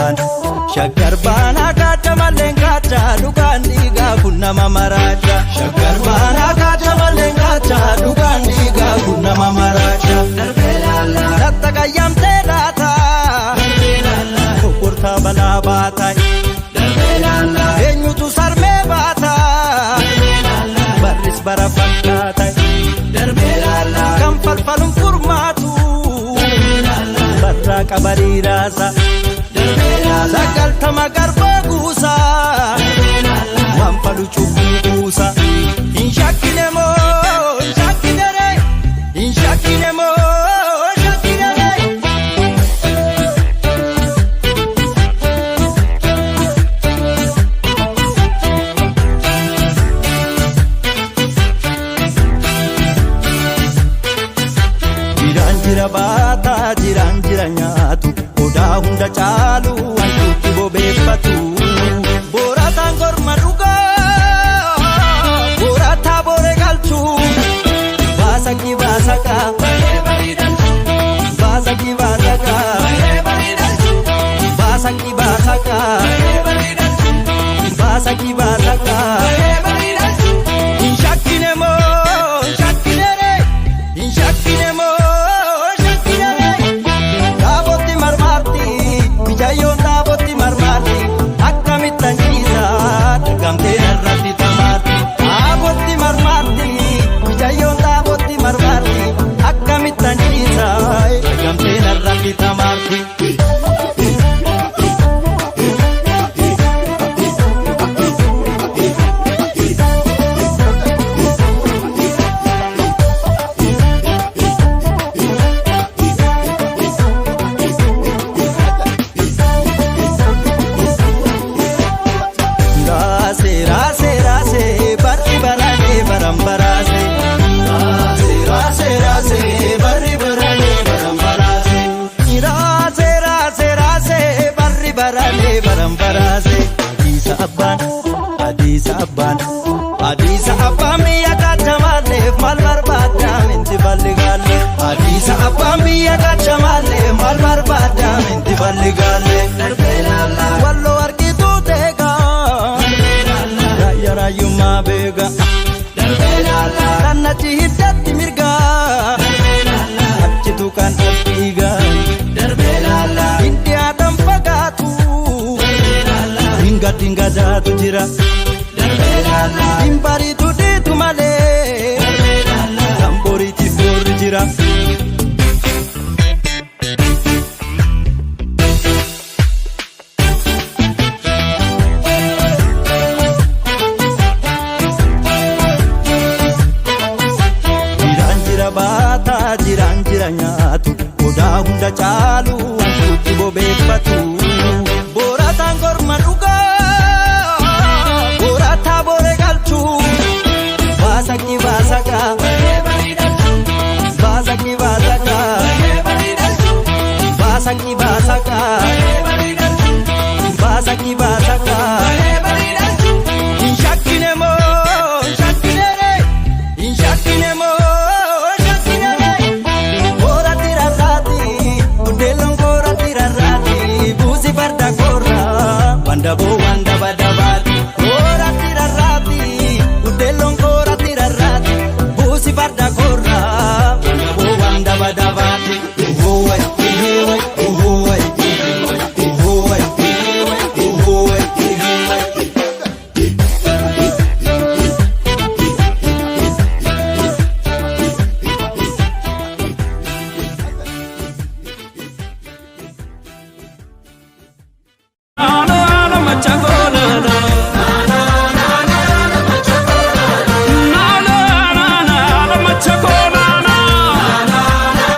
Abbaan Shaggar baanaa kaata malleen kaata dhugaan dhiigaa kun nama maraacha. Shaggar baanaa kaata malleen kaata dhugaan dhiigaa kun nama maraacha. Latta qayyamtee laata kokkortaa balaa baata. Eenyutu sarmee baata barris bara fakkaata. Kan falfaluun furmaatu barraa qabariiraasa. 90 garbaa guusaa waan falu cubbuu buusa. Hin shakkine moo hin shakkine ree, hin shakkine moo hin shakkine ree. Jiraan jira baataa jiraan jira nyaatu odaa hunda caalu wantuutti bobeeffatu. Boorataan gorma dhugaa boorataa booree galchu baasakii baasakaa baasakii baasakaa baasakii baasakaa baasakii baasakaa. Hin shakkine moo hin shakkine ree, hin shakkine moo hin shakkine ree. Dhaabotti marmaarti mijayyoon dhaabotti marmaarti akkamitti anjiisaa dagamtee narratti tamaarti. Dhaabotti marmaarti mijayyoon dhaabotti marmaarti akkamitti anjiisaa dagamtee narratti tamaarti. Raase raase raase barri barane baram baraase. Raase raase raase barri barane baram baraase. Raase raase raase barri barane baram baraase. Hadiisa abbaan hadiisa abbaan hadiisa abbaan biyya kaachamaalleef maal barbaadda minti balli gaalle. Hadiisa abbaan biyya kaachamaalleef maal barbaadda minti balli gaalle. Walloo argituu teegaa. Raayyaa raayyummaa beeka. Kannachi hiddatti mirga. Achitu kan dhiiga. Hindi aadaan fagaatu. Dinga dinga jaatu jira. Hin bariitu dhiitu malee. Kan boriitiif boorri jira. Jiraan jira baataa jiraan jira nyaatu odaa hunda caalu wantuutti bobeeffatu. Boorataan gorma dhugaa boorataa booree galchu baasakii baasakaa baasakii baasakaa baasakii baasakaa baasakii baasakaa. Hin shakkine moo hin shakkine ree, hin shakkine moo hin shakkine ree. Koorratti rarraati buddeeloon koorratti rarraati buusi farda koorraa wandaboo wandaba